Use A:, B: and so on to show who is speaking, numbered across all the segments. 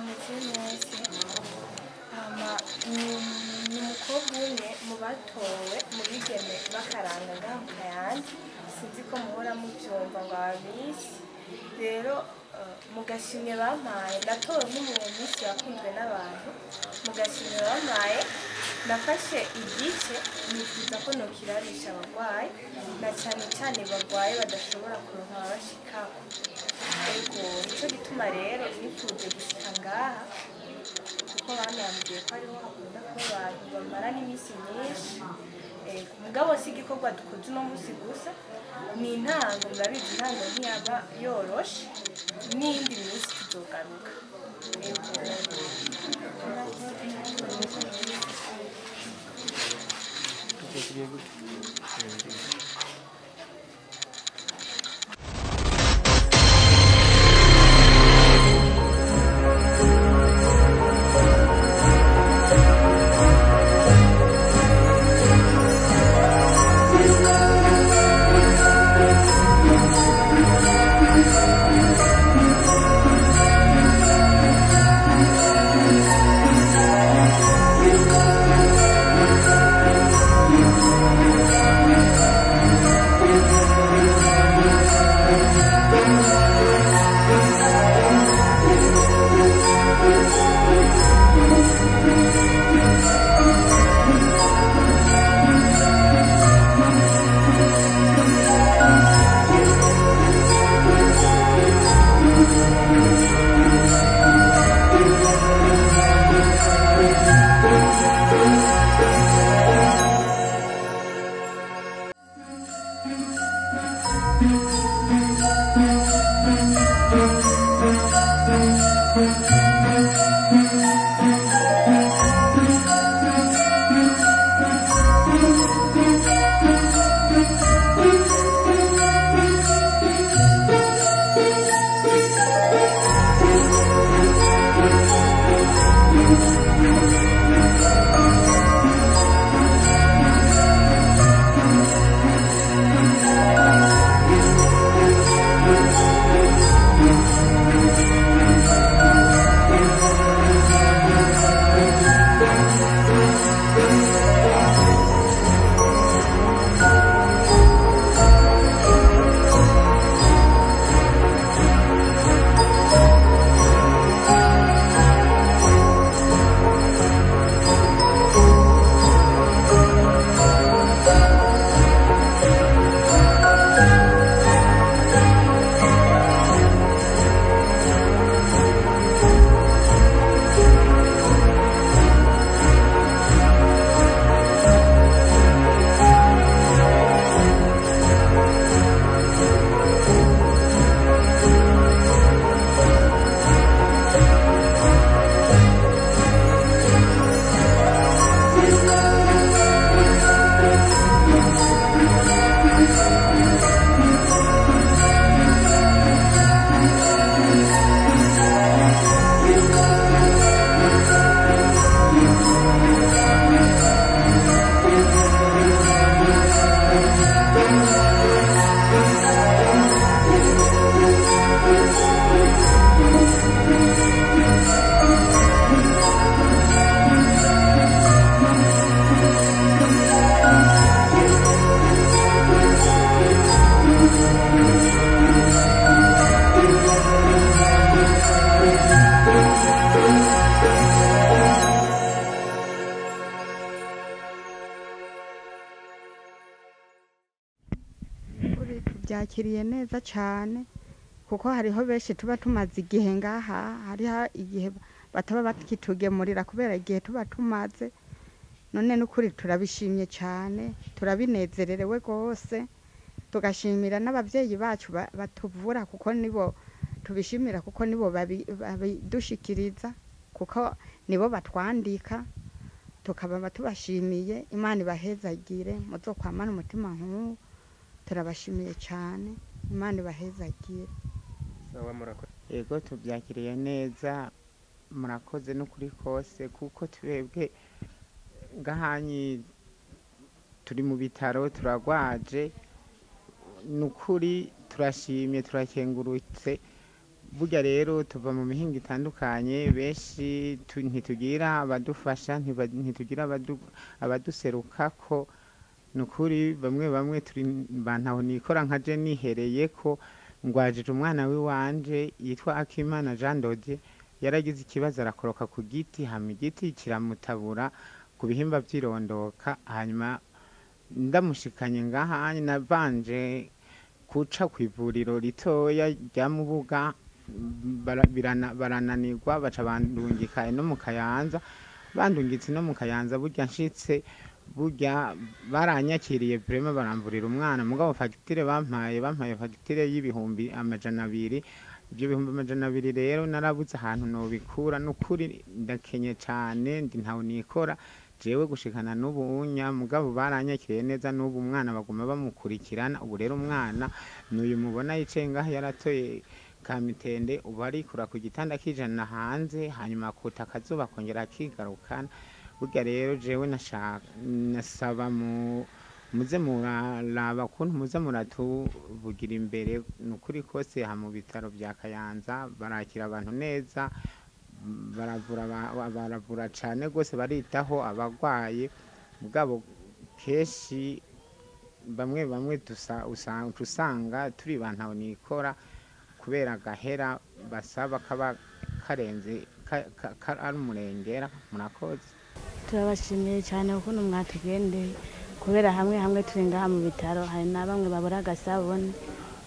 A: Ndabaramutse mwese. Hama ni umukobwa umwe mu batowe mu bigeme b'akaranga ngaha mu Kayanza. Sinzi ko muhora muvyumva ngo aba miss. Rero mu gashimwe bampaye, natowe nk'umuntu miss yakunzwe n'abantu. Mu gashimwe bampaye nafashe igice nifuza ko nokirarisha abagwayi, na cane cane bagwaye badashobora kuronka ababashikako. Ego, nico gituma rero nifuje gushika ngaha, kuko banambwiye ko ariho hakunda kuba abantu bamara n'iminsi myinshi. Ego, mugabo si igikorwa dukoze uno musi gusa, ni intango. Murabizi, intango ntiyaba yoroshe, n'iyindi minsi tuzogaruka. Ego.
B: Tubyakiriye neza cyane, kuko hariho benshi tuba tumaze igihe ngaha, hariho igihe bataba bakitugemurira kubera igihe tuba tumaze. None n'ukuri turabishimye cyane, turabinezererewe rwose, tugashimira n'ababyeyi bacu batuvura, kuko nibo tubishimira, kuko nibo babidushikiriza, kuko nibo batwandika, tukaba tubashimiye. Imana ibahezagire, muzokwamana umutima nk'uwo. Turabashimiye cyane, Imana ibahezagire.
C: Sawa, murakoze. Yego, tubyakiriye neza, murakoze n'ukuri kose, kuko twebwe ngahanyi turi mu bitaro turagwaje. N'ukuri turashimye, turakengurutse. Burya rero tuva mu mihingo itandukanye, benshi ntitugira abadufasha, ntitugira abaduserukako. Ni ukuri bamwe bamwe turi bantaho nikora, nka je nihereye ko ngwajije umwana w'iwanje yitwa Akimana Jean Dodier, yaragize ikibazo arakoroka ku giti, hama igiti kiramutabura ku bihimba vy'irondoka. Hanyuma ndamushikanye ngaha, nabanje kuca kw'ivuriro ritoya rya Mubuga, barananirwa, baca bandungika no mu Kayanza. Bandungitse no mu Kayanza, burya nshitse burya baranyakiriye vraiment, baramvurira umwana, mugabo fagitire bampaye fagitire y'200,000. Ibyo 200,000 rero narabuze ahantu nobikura. N'ukuri ndakenye cane, ndi ntawe nikora jewe gushikana n'ubu unya, mugabo baranyakiriye neza. N'ubu umwana baguma bamukurikirana. Ubu rero umwana n'uyu mubona yicaye ngaha, yaratoye kamitende, ubu arikura ku gitanda kijana hanze, hanyuma akuta akazuba akongera akigarukana. Burya rero jewe nasaba muze muraraba ukuntu muze muratuvugira imbere. Ni ukuri kose aha mu bitaro vya Kayanza barakira abantu neza, baravura cane rwose, baritaho abagwayi. Mugabo kenshi bamwe bamwe usanga turi bantaho nikora, kubera agahera basaba kaba karenze ari umurengera. Murakoze.
D: Turabashimiye cyane ukuntu mwatugendeye, kubera hamwe hamwe turi ngaha mu bitaro hari na bamwe babura agasabune.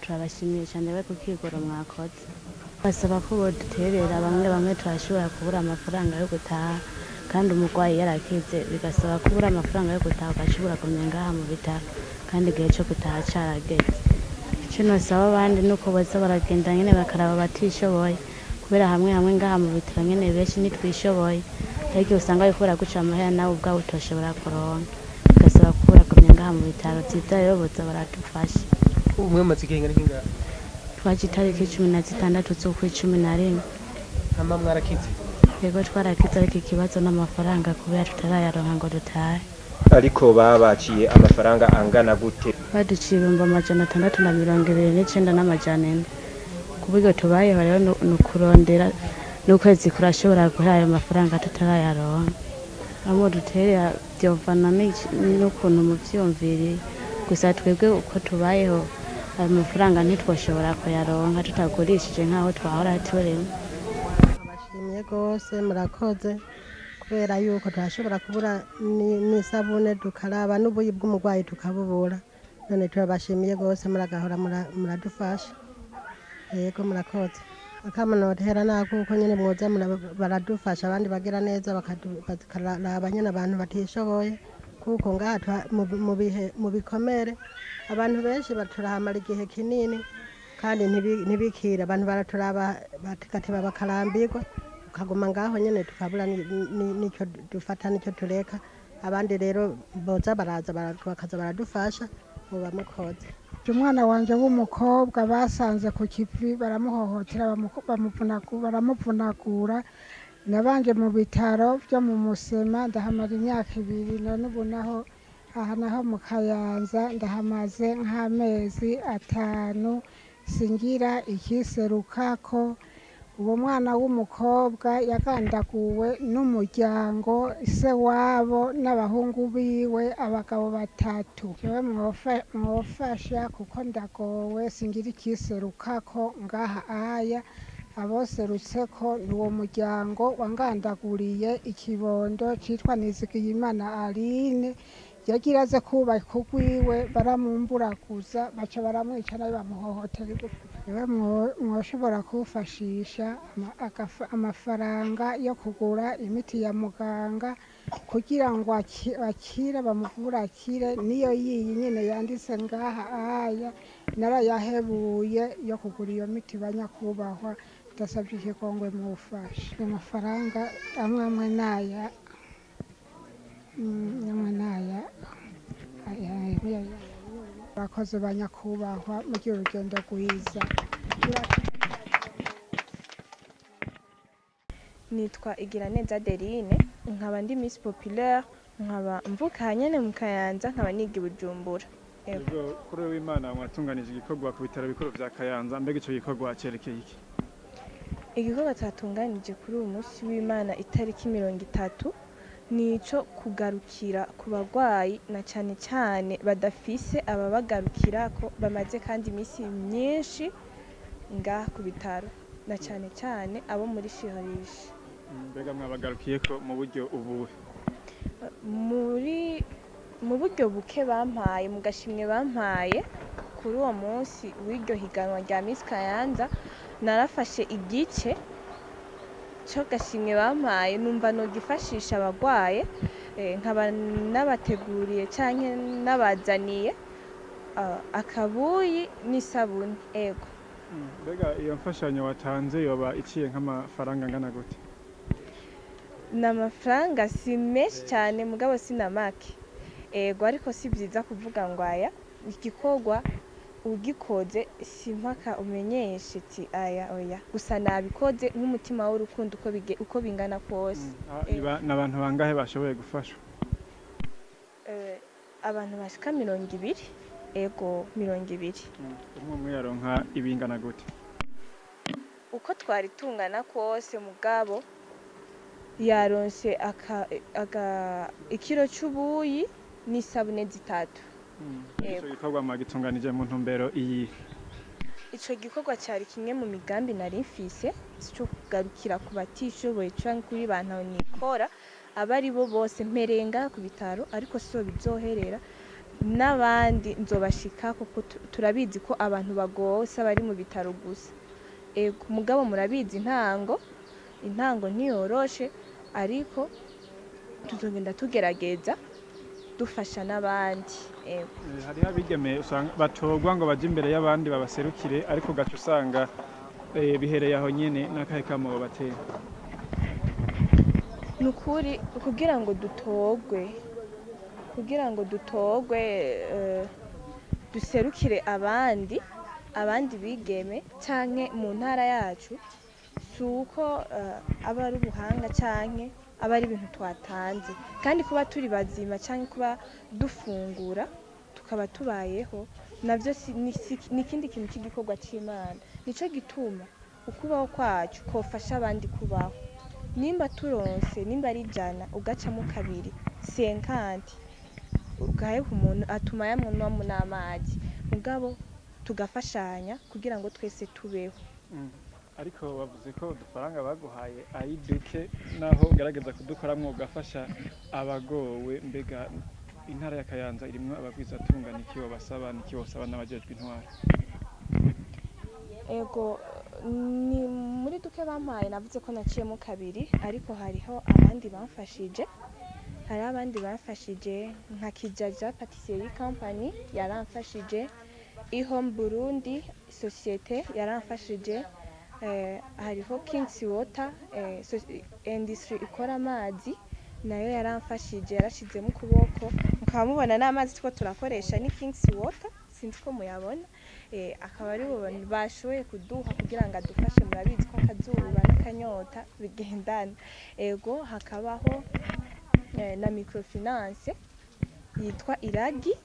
D: Turabashimiye cyane we kukigoro mwakoze. Basaba ko boduterera, bamwe bamwe turashobora kubura amafaranga yo gutaha kandi umurwayi yarakize, bigasaba kubura amafaranga yo gutaha, ugashobora kumenya ngaha mu bitaro kandi igihe cyo gutaha carageze. Icyo nosaba abandi ni uko boza baragenda nyene bakaraba abatishoboye, kubera hamwe hamwe ngaha mu bitaro nyene benshi ntitwishoboye, ariko usanga bariko baraguca amahera nawe ubwawe utoshobora kuronka, bigasaba kubura kumenya ngaha mu bitaro. Vyiza rero boza baradufasha.
E: Umwe mumaze igihe ingana iki ngaha?
D: Twaje itariki 16 z'ukwa 11.
E: Hama mwarakize?
D: Yego, twarakize, ariko ikibazo n'amafaranga, kubera tutarayaronka ngo dutahe.
F: Ariko babaciye amafaranga angana gute?
D: Baduciye 629,400. Ku buryo tubayeho rero ni ukurondera, n'ukwezi kurashobora guhera ayo mafaranga tutarayaronka. Amwe duterera vyovana n'ukuntu muvyiyumviriye, gusa twebwe uko tubayeho ayo mafaranga ntitwoshobora kuyaronka tutagurishije nk'aho twahora turima.
G: Bashimiye rwose, murakoze, kubera yuko turashobora kubura n'isabune tukaraba, n'ubuyi bw'umurwayi tukabubura. None turabashimiye rwose, muragahora muradufasha. Yego, murakoze. Akamunotera nakuko nyene mwoza baradufasha, abandi bagira neza bakaraba nyene abantu batishoboye, kuko ngaha mu bihe mu bikomere abantu benshi baturahamara igihe kinini kandi ntibikira. Abantu baraturaba bagateba bakarambirwa, tukaguma ngaho nyene tukabura n'icyo dufata n'icyo tureka. Abandi rero boza baraza bakaza baradufasha, muba mukoze.
H: Umwana wanje w'umukobwa basanze ku kivi, baramuhohotera, baramuvunagura. Nabanje mu bitaro byo mu Musema, ndahamara imyaka 2. None ubu naho aha naho mu Kayanza ndahamaze nk'amezi 5, singira ikiserukako. Uwo mwana w'umukobwa yagandaguwe n'umuryango, se wabo n'abahungu biwe, abagabo batatu. Jewe mwofasha kuko ndagowe, singira ikiserukako ngaha. Aya aboserutseko ni uwo muryango wangandaguriye ikibondo citwa Nizigiyimana Aline. Yagira aze kubaka urwiwe, baramumburaguza, baca baramwica, nawe bamuhohotera igufa. Niwe mwoshobora kumfashisha amafaranga yo kugura imiti ya muganga kugira ngo akire, bamuvure akire. Niyo yiyi nyene yanditse ngaha, aya narayahebuye yo kugura iyo miti. Banyakubahwa, ndasabye ikigongwe, mufashe amafaranga amwe amwe naya amwe naya aya. Abakozi banyakubahwa, mugire urugendo rwiza.
A: Nitwa Igiraneza Adeline, nkaba ndi Miss Populaire, nkaba mvuka nyene mu Kayanza, nkaba niga i Bujumbura. Yego.
I: Yego, kuri w'Imana mwatunganije igikorwa ku bitaro bikuru vya Kayanza, mbega ico gikorwa cerekeye iki?
A: Igikorwa cyatunganije kuri uyu munsi w'Imana itariki 30 ni ico kugarukira ku barwayi na cane cane badafise ababagarukirako, bamaze kandi iminsi myinshi ngaha ku bitaro, na cane cane abo muri chirurgie.
I: Mbega mwabagarukiyeko mu buryo ubuhe?
A: Mu buryo buke bampaye, mu gashimwe bampaye kuri uwo munsi w'iryo higanwa rya Miss Kayanza, narafashe igice cyo gashimwe bampaye, numva nogifashisha abagwaye, nkaba nabateguriye canke nabazaniye akabuyi n'isabuni. Ego.
I: Mbega iyo mfashanyo watanze yoba iciye nk'amafaranga angana gute?
A: Ni amafaranga si menshi cyane, mugabo si na make. Ego, ariko si byiza kuvuga ngo aya. Igikorwa ugikoze si mpaka umenyeshe ati aya, oya. Gusa nabikoze nk'umutima w'urukundo, uko bingana kose.
I: Ni abantu bangahe bashoboye gufashwa?
A: Abantu bashika 20. Ego, 20.
I: Umwe umwe yaronka ibingana gute?
A: Uko twari tungana kose, mugabo yaronse ikiro c'ubuyi n'isabune zitatu.
I: Ico gikorwa mwagitunganije mu ntumbero iyi?
A: Ico gikorwa cyari kimwe mu migambi nari mfise cyo kugarukira ku batishoboye canke kuri bantu nikora aba ari bo bose. Mpereye ngaha ku bitaro, ariko siho bizoherera, n'abandi nzobashika, kuko turabizi ko abantu bagowe si abari mu bitaro gusa. Ego, mugabo murabizi intango ntiyoroshe, ariko tuzogenda tugerageza dufasha n'abandi. Ego.
I: Hariho abigeme usanga batorwa ngo baje imbere y'abandi babaserukire, ariko ugaca usanga bihereye aho nyene. N'akahe kamo batera?
A: Ni ukuri, kugira ngo dutorwe duserukire abandi bigeme canke mu ntara yacu, si uko aba ari ubuhanga canke aba ari ibintu twatanze. Kandi kuba turi bazima canke kuba dufungura tukaba tubayeho, navyo ni ikindi kintu cy'igikorwa c'Imana. Nico gituma ukubaho kwacu kofasha abandi kubaho. Nimba turonse, nimba ari 100, ugacamo kabiri, 50 ugaheha umuntu, atuma yamwonwamo n'amazi, mugabo tugafashanya kugira ngo twese tubeho.
I: Ariko bavuze ko udufaranga baguhaye ari duke, naho ugerageza kudukoramwo ugafasha abagowe. Mbega intara ya Kayanza irimwo abagwizatunga, niki wobasaba, niki wosaba n'abajejwe intwaro?
A: Ego, ni muri duke bampaye, navuze ko naciyemo kabiri, ariko hariho abandi bamfashije. Hariho abandi bamfashije nka Kijaja Patisserie Company yaramfashije, Ihome Burundi Societe yaramfashije, hariho Kings Water Industry ikora amazi, nayo yaramfashije, yarashizemo ukuboko, mukaba mubona n'amazi two turakoresha ni Kings Water, sinzi ko muyabona. Akaba ari bo bashoboye kuduha kugira ngo adufashe. Murabizi ko akazuba n'akanyota bigendana. Ego, hakabaho na microfinance yitwa Iragi,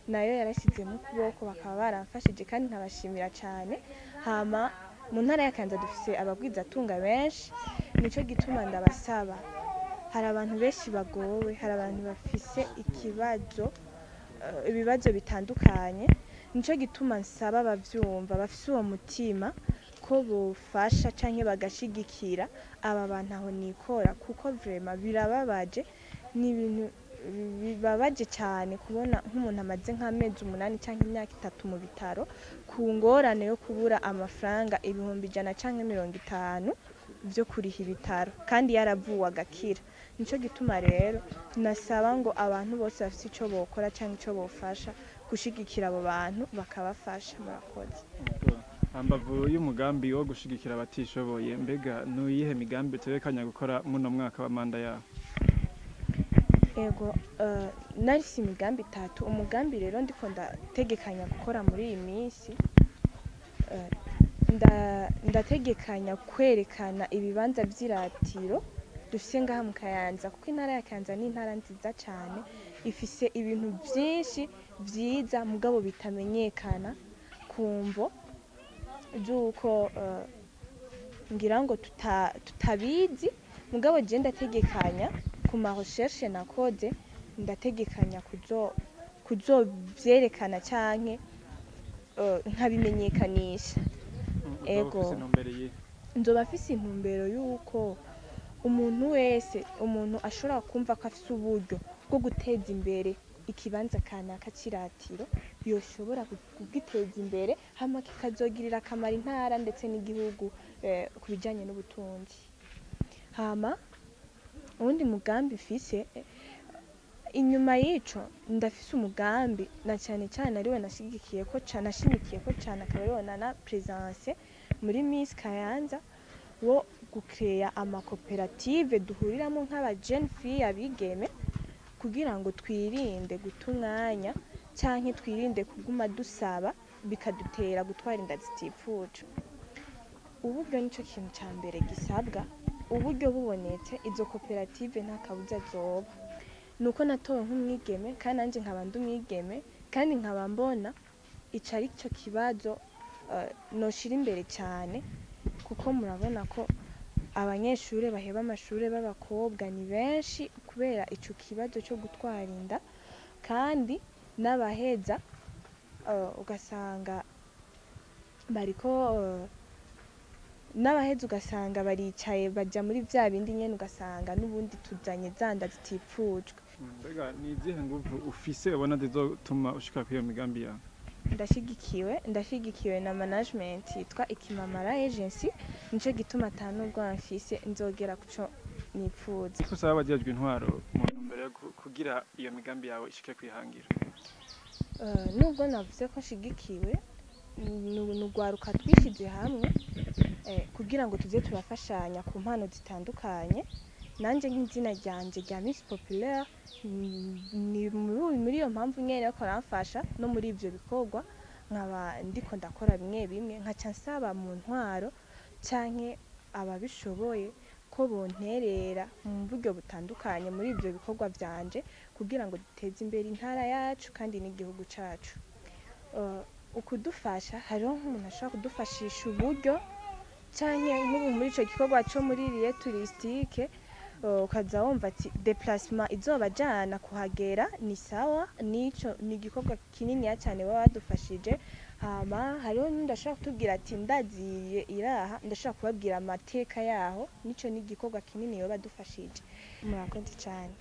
A: nayo yarashyizemo ukuboko, bakaba baramfashije kandi nkabashimira cyane. Hama mu ntara ya Kayanza dufise abagwizatunga benshi, nico gituma ndabasaba. Hari abantu benshi bagowe, hari abantu bafise ikibazo, ibibazo bitandukanye. Nico gituma nsaba abavyumva bafise uwo mutima ko bofasha canke bagashigikira aba bantu aho nikora, kuko vraiment birababaje, ni ibintu bibabaje cyane kubona nk'umuntu amaze nk'amezi 8 cyangwa imyaka 3 mu bitaro ku ngorane yo kubura amafaranga 100,000 canke 50 byo kuriha ibitaro, kandi yaravuwe agakira. Nico gituma rero nasaba ngo abantu bose bafite ico bokora cyangwa ico bofasha gushigikira abo bantu bakabafasha. Murakoze.
I: Hambavu y'umugambi wo gushigikira abatishoboye, mbega nuyihe migambi utegekanya gukora muno mwaka wa manda yawe?
A: Ego, narifise imigambi itatu. Umugambi rero ndiko ndategekanya gukora muri iyi minsi, ndategekanya kwerekana ibibanza vy'iratiro dufise ngaha mu Kayanza, kuko intara ya Kayanza ni intara nziza cane, ifise ibintu vyinshi vyiza, mugabo bitamenyekana ku mvo z'uko ngira ngo tutabizi, mugabo je ndategekanya ku ma recherche nakoze, ndategekanya kuzovyerekana canke nkabimenyekanisha.
I: Uzoba
A: Ego.
I: ufise intumbero iyihe?
A: Nzoba mfise intumbero y'uko umuntu wese, umuntu ashobora kumva ko afise uburyo bwo guteza imbere ikibanza kanaka c'iratiro, yoshobora kugiteza imbere, hama kikazogirira akamaro intara ndetse n'igihugu ku bijanye n'ubutunzi. Hama uwundi mugambi mfise inyuma y'ico, ndafise umugambi na cane cane ariwe nashigikiyeko cane, nashimikiyeko cane, akaba ariwo nana presence muri Miss Kayanza, wo gucrea amakoperative duhuriramo nk'aba jeune fille, abigeme, kugira ngo twirinde guta umwanya canke twirinde kuguma dusaba bikadutera gutwara inda zitifuje. Uburyo nico kintu ca mbere gisabwa. Uburyo bubonetse, izo koperative nta kabuza zoba. Nuko natowe nk'umwigeme, kandi nanje nkaba ndi umwigeme, kandi nkaba mbona ico ari cyo kibazo noshira imbere cyane, kuko murabona ko abanyeshure baheba amashure b'abakobwa ni benshi kubera ico kibazo cyo gutwara inda, kandi n'abaheza ugasanga bariko n'abaheza ugasanga baricaye, baja muri vya bindi nyene, ugasanga n'ubundi tuzanye za nda zitifujwe.
I: Mbega ni izihe nguvu ufise ubona zizotuma ushika kuri iyo migambi yawe?
A: Ndashigikiwe na management yitwa Ikimamara Agency, nico gituma ata n'ubwoba mfise, nzogera kuco nipfuza.
I: Icyo usaba abajejwe intwaro mu ntumbero yo kugira iyo migambi yawe ishike kwihangira?
A: Nubwo navuze ko nshigikiwe, ni urwaruka twishize hamwe kugira ngo tuze turafashanya ku mpano zitandukanye. Nanje nk'izina ryanje rya Miss Populaire, ni muri iyo mpamvu nyene bariko baramfasha no muri ivyo bikorwa, nkaba ndiko ndakora bimwe bimwe, nkaca nsaba mu ntwaro canke ababishoboye ko bonterera mu buryo butandukanye muri ivyo bikorwa vyanje, kugira ngo duteze imbere intara yacu kandi n'igihugu cacu. Ukudufasha, hariho nk'umuntu ashobora kudufashisha uburyo, canke nk'ubu muri ico gikorwa co muri lieu touristique, ukaza wumva ati déplacement izobajana kuhagera ni sawa, nico ni igikorwa kininiya cane baba badufashije. Hama hariho n'undi ashobora kutubwira ati ndaziye iraha, ndashobora kubabwira amateka yaho, nico ni igikorwa kinini yoba adufashije. Murakoze cane.